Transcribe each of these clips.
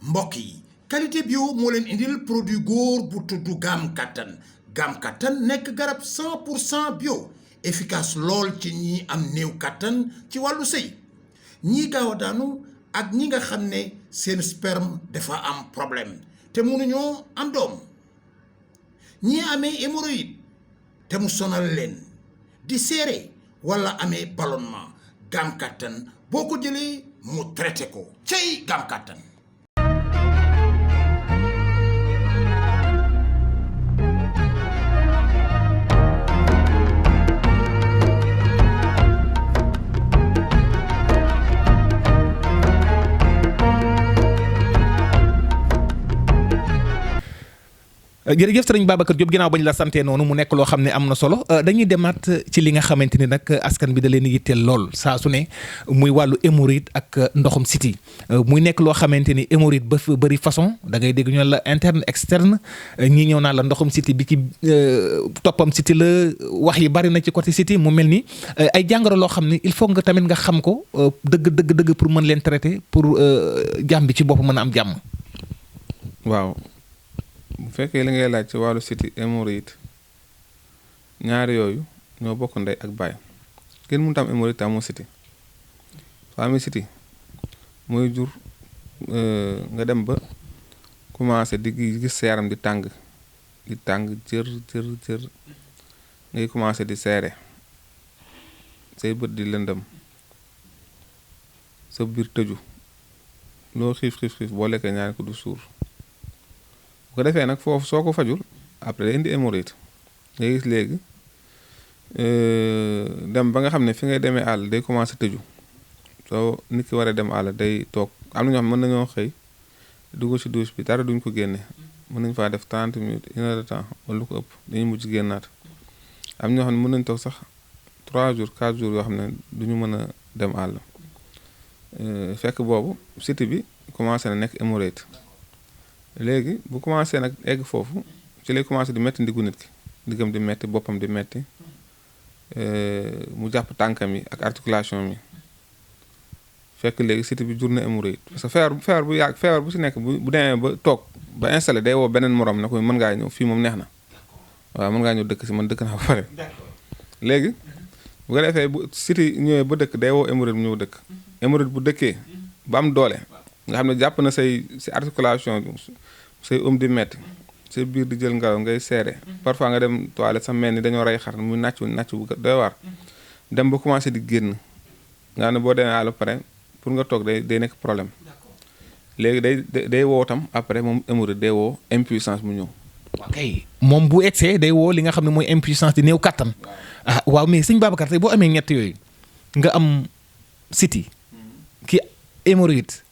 mbokk yi qualité bio moo leen indil produit góor bu tudd gam kattan nekk garab 100% bio efficace lool ci ñi am néew kattan ci wàllu sëy ñii gaaw a daanu ak ñi nga xam ne seen sperme dafa am problème te mënuñoo am doom ñii amee hémorroïde te mu sonal leen di seere wala amee ballonnement gam kattan boo ko jëlee mu traité ko cey gam kattan. jërëjëf Serigne Babacar Diop ginnaaw bañ la santee noonu mu nekk loo xam ne am na solo dañuy demaat ci li nga xamante ni nag askan bi da leen yitteel lool saa su ne muy wàllu hémorroïde ak ndoxum siti muy nekk loo xamante ni hémorroïde ba bëri façon da ngay dégg ñu la interne externe ñii ñëw naa la ndoxum siti bi ci toppam siti la wax yi bari na ci côté siti mu mel ni ay jàngoro loo xam ne il faut nga tamit nga xam ko dëgg pour mën leen traiter pour jàmm bi ci bopp mën a am jàmm. waaw. bu fekkee li ngay laaj ci wàllu siti hémorroïde ñaari yooyu ñoo bokk ndey ak baay kenn mënut am hémorroïde te amoo siti soo amee siti mooy jur nga dem ba commencé di gis sa yaram di tàng jër ngay commencé di seere say bët di lëndëm sa biir tëju loo xiif boo lekkee ñaari ko du suur bu ko defee nag foofu soo ko fajul après day indi hémorroïde ngay gis léegi dem ba nga xam ne fi ngay demee àll day commencé tëju soo nit ki war a dem àll day toog am na ñoo xam mën nañoo xëy dugg ci douche bi dara duñ ko génne mën nañ faa def 30 minutes 1 heure de temps wala lu ko ëpp dañuy mujj génnaat am ñoo xam ne mën nañ toog sax 3 jours 4 jours yoo xam ne duñu mën a dem àll fekk boobu siti bi commencé na nekk hémorroïde léegi bu commencé nag egg foofu ci lay commencé di metti ndiggu nit ki ndiggam di metti boppam di metti mu jàpp tànkam yi ak articulation yi fekk léegi siti bi jur na hémorroïde parce que feebar bu yàgg feebar bu si nekk bu demee ba toog ba installé day woo beneen morom ne ko mën ngaa ñëw fii moom neex na waaw mën ngaa ñëw dëkk si man dëkk naa ba pare léegi bu ko defee bu siti ñëwee ba dëkk day woo hémorroïde bu ñëw dëkk hémorroïde bu dëkkee ba am doole nga xam ne jàpp na say articulation say di metti say biir di jël ngelaw ngay seere parfois nga dem toilette sa mel ni dañoo rey xar muy nàcc bu doy waar dem ba commencé di génn nga xam ne boo demee àll pare pour nga toog day nekk problème léegi day woo tam après moom hémorroïde day woo impuissance mu ñëw. ok moom bu egsee day woo li nga xam ne mooy impuissance di néew kattan waaw mais sëñ Babacar tey boo amee ñett yooyu nga am siti ki hémorroïde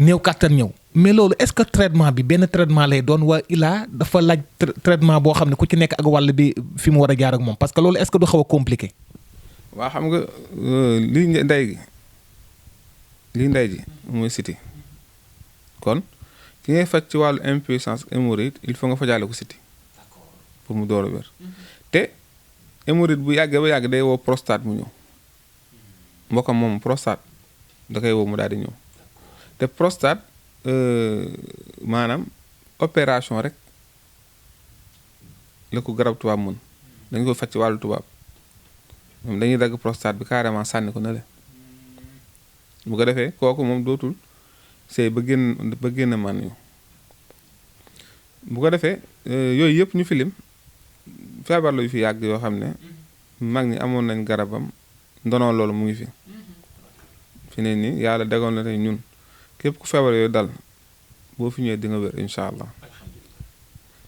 néew kattan ñëw mais loolu est-ce que traitement bi benn traitement lay doon waa ilaa dafa laaj traitement boo xam ne ku ci nekk ak wàll bi fi mu war a jaar ak moom parce que loolu est-ce que du xaw a compliqué. waa xam nga lii ndey ji mooy siti kon ki ngay faj ci wàllu impuissance hémorroïde il faut nga fajaale ko siti pour mu door a wér te hémorroïde bu yàggee ba yàgg day woo prostate mu ñëw mbokkam moom prostate da koy woo mu daal di ñëw te prostate maanaam opération rek la ko garab tubaab mën dañ ko faj ci wàllu tubaab moom dañuy dagg prostate bi carrément sànni ko na le bu ko defee kooku moom dootul sëy ba génn man yu bu ko defee yooyu yëpp ñu filim feebar la yu fi yàgg yoo xam ne mag ñi amoon nañ garabam ndono loolu mu ngi fi ne nii yàlla degoon na tey ñun képp ku feebar yooyu dal boo fi ñëwee di nga wér incha allah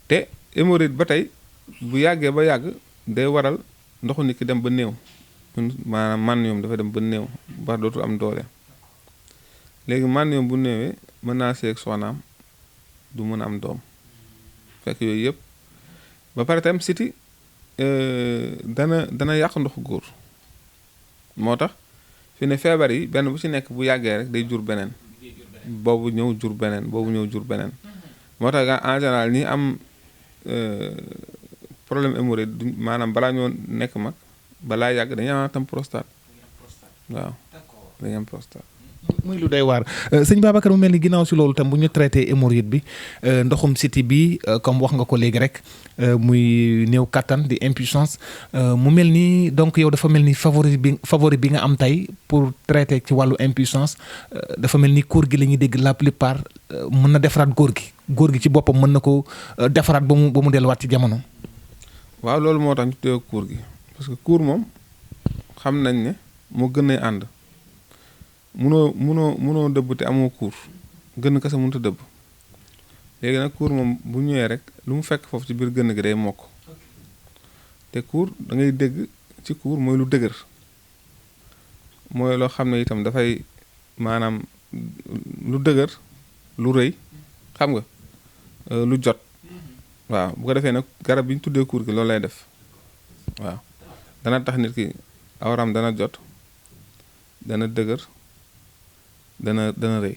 te hémorroïde ba tey bu yàggee ba yàgg day waral ndoxu nit ki dem ba néew maanaam man yoom dafa dem ba néew ba dootul am doole léegi man yoom bu néewee mën naa seeg soxnaam du mën a am doom fekk yooyu yëpp ba pare tam siti dana yàq ndoxu góor moo tax fi ne feebar yi benn bu ci nekk bu yàggee rek day jur beneen boobu ñëw jur beneen moo tax en général ñi am problème hémorroïde maanaam balaa ñoo nekk mag balaa yàgg dañuy am tam prostate waaw dañuy am prostate muy lu day waar sëñ Babacar mu mel ni ginnaaw si loolu tam bu ñu traité hémorroïde bi ndoxum siti bi comme wax nga ko léegi rek muy néew kattan di impuissance mu mel ni donc yow dafa mel ni favori bi nga am tey pour traiter ci wàllu impuissance dafa mel ni kour gi la ñuy dégg la plupart mën na defaraat góor gi ci boppam mën na ko defaraat ba mu delluwaat ci jamono. waaw loolu moo tax ñu tuddee kour gi parce que kour moom xam nañ ne moo gën a ànd. munoo dëbb te amoo kuur gën kese mënut a dëbb léegi nag kuur moom bu ñëwee rek lu mu fekk foofu ci biir gën gi day mokk te kuur da ngay dégg ci kuur mooy lu dëgër mooy loo xam ne itam dafay maanaam lu dëgër lu rëy xam nga lu jot waaw bu ko defee nag garab bi ñu tuddee kuur gi loolu lay def waaw dana tax nit ki awram dana jot dana dëgër dana rëy.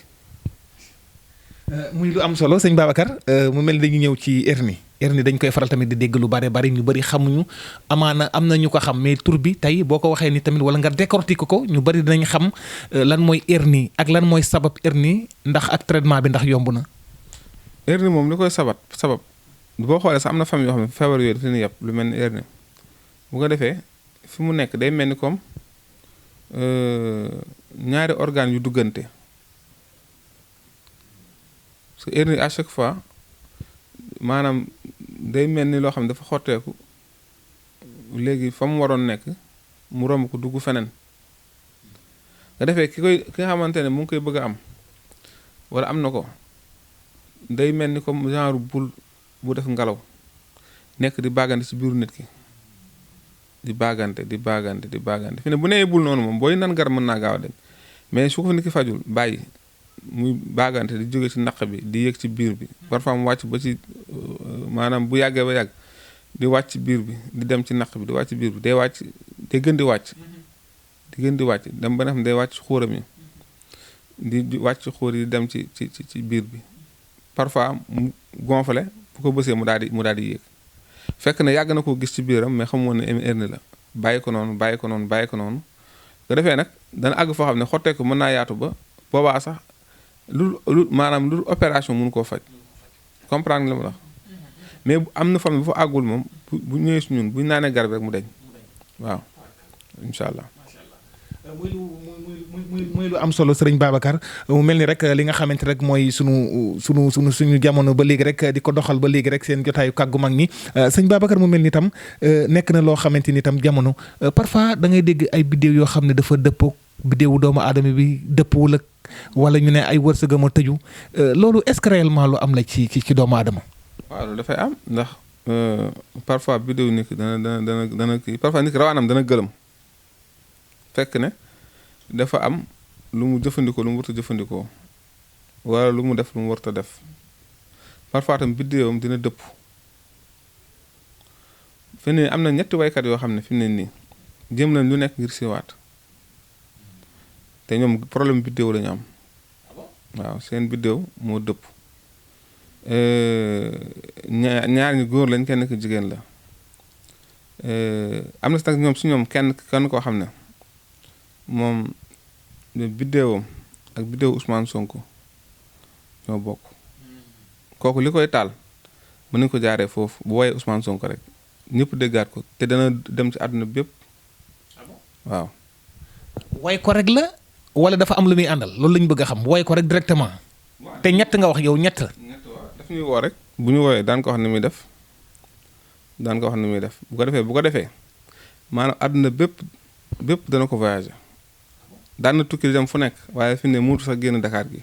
muy lu am solo sëñ Babacar mu mel ni dañu ñëw ci hernie dañ koy faral tamit di dégg lu bari ñu bari xamuñu amaana am na ñu ko xam mais tur bi tey boo ko waxee ni tamit wala nga décortiquer ko ñu bari dinañ xam lan mooy hernie ak lan mooy sabab hernie ndax ak traitement bi ndax yomb na. hernie moom li koy sabab boo xoolee sax am na famille yoo xam ne feebar yooyu dafa leen yàpp lu mel ni hernie bu ko defee fi mu nekk day mel ni comme ñaari organes yu duggante. parce que hernie à chaque fois maanaam day mel ni loo xam ne dafa xotteeku léegi fa mu waroon nekk mu romb ko dugg feneen nga defee ki nga xamante ne mu ngi koy bëgg a am wala am na ko day mel ni comme genre bul bu def ngelaw nekk di baagante ci biiru nit ki di baagante fi ne bu nee bul noonu moom booy nan garab mën naa gaaw a dem mais su ko nit ki fajul bàyyi muy baagante di jóge ci naq bi di yëg ci biir bi parfois mu wàcc ba ci maanaam bu yàggee ba yàgg di wàcc ci biir bi di dem ci naq bi di wàcc ci biir bi day wàcc day gën di wàcc dem ba nga xam day wàcc xóoram yi di wàcc xóor yi di dem ci biir bi parfois mu gonflé bu ko bësee mu daal di yéeg fekk na yàgg na koo gis ci biiram mais xamoon ne hernie la bàyyi ko noonu nga defee nag dana àgg foo xam ne xotteeku mën naa yaatu ba boobaa sax lu opération mënu koo faj comprendre nga li ma la wax mais am na famille bu fa àggul moom bu ñëwee si ñun bu ñu naanee garab rek mu deñ waaw incha allah. muy lu am solo Serigne Babacar mu mel ni rek li nga xamante rek mooy suñu jamono ba léegi rek di ko doxal ba léegi rek seen jotaayu kàggu mag ñi sëñ Babacar mu mel ni tam nekk na loo xamante ni tam jamono parfois da ngay dégg ay biddéew yoo xam ne dafa dëppoo biddéewu doomu aadama bi dëppwul ak wala ñu ne ay wërsëgam a tëju loolu est-ce que réellement lu am la ci doomu aadama. waaw loolu dafay am ndax parfois biddéew nit ki dana kii parfois nit ki rawaanam dana gëlëm fekk ne dafa am lu mu jëfandikoo lu mu warta jëfandikoo wala lu mu def lu mu warta def parfois tam biddéewam dina dëpp fi ne am na ñetti waykat yoo xam ne fi mu ne nii jëm nañ lu nekk ngir siwaat te ñoom problème biddéew la ñu am waaw seen biddéew moo dëpp ñaar ñu góor lañ kenn ki jigéen la am na si nag ñoom si ñoom kenn koo xam ne moom biddéewam ak biddéewu Ousmane Sonko ñoo bokk kooku li koy taal mën nañu ko jaaree foofu bu woyee Ousmane Sonko rek ñëpp déggaat ko te dana dem ci àdduna bépp waaw. woy ko rek la wala dafa am lu muy àndal loolu lañu bëgg a xam woy ko rek directement te ñett nga wax yow ñett. daf ñuy woo rek bu ñu woowee daan ko wax ni muy def bu ko defee maanaam àdduna bépp dana ko voyager. daan na tukki di dem fu nekk waaye fi ne muutu sax génn Dakar gi.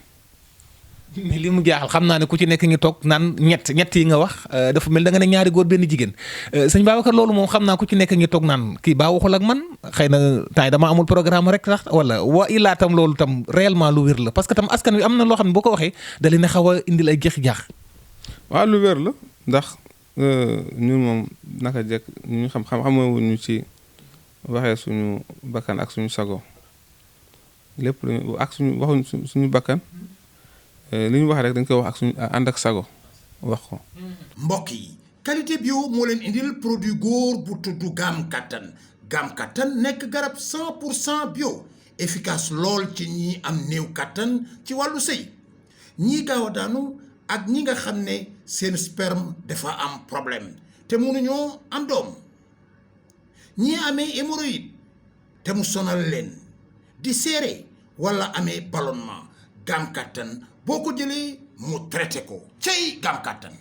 mais li mu jaaxal xam naa ne ku ci nekk ngi toog naan ñett yi nga wax dafa mel da nga ne ñaari góor benn jigéen sëñ Babacar loolu moom xam naa ku ci nekk ngi toog naan kii baa waxul ak man xëy na temps dama amul programme rek tax wala wa illaa tam loolu tam réellement lu wér la parce que tam askan wi am na loo xam ne boo ko waxee da leen a xaw a indil ay jeex-jaax. waaw lu wér la ndax ñun moom naka jekk ñu xamewuñu ci waxee suñu bakkan ak suñu sago. lépp lu ak suñu bakkan li ñu wax rek dañ koy wax ak suñu ànd ak sago wax ko. mbokk yi qualité bio moo leen indil produit góor bu tudd gaam kattan nekk garab 100% bio efficace lool ci ñi am néew kàttan ci wàllu sëy ñii gaaw a daanu ak ñi nga xam ne seen sperme dafa am problème te mënuñoo am doom ñii amee hémorroïde te mu sonal leen di seere wala amee ballonnement gaam kàttan boo ko jëlee mu traité ko cey gaam kàttan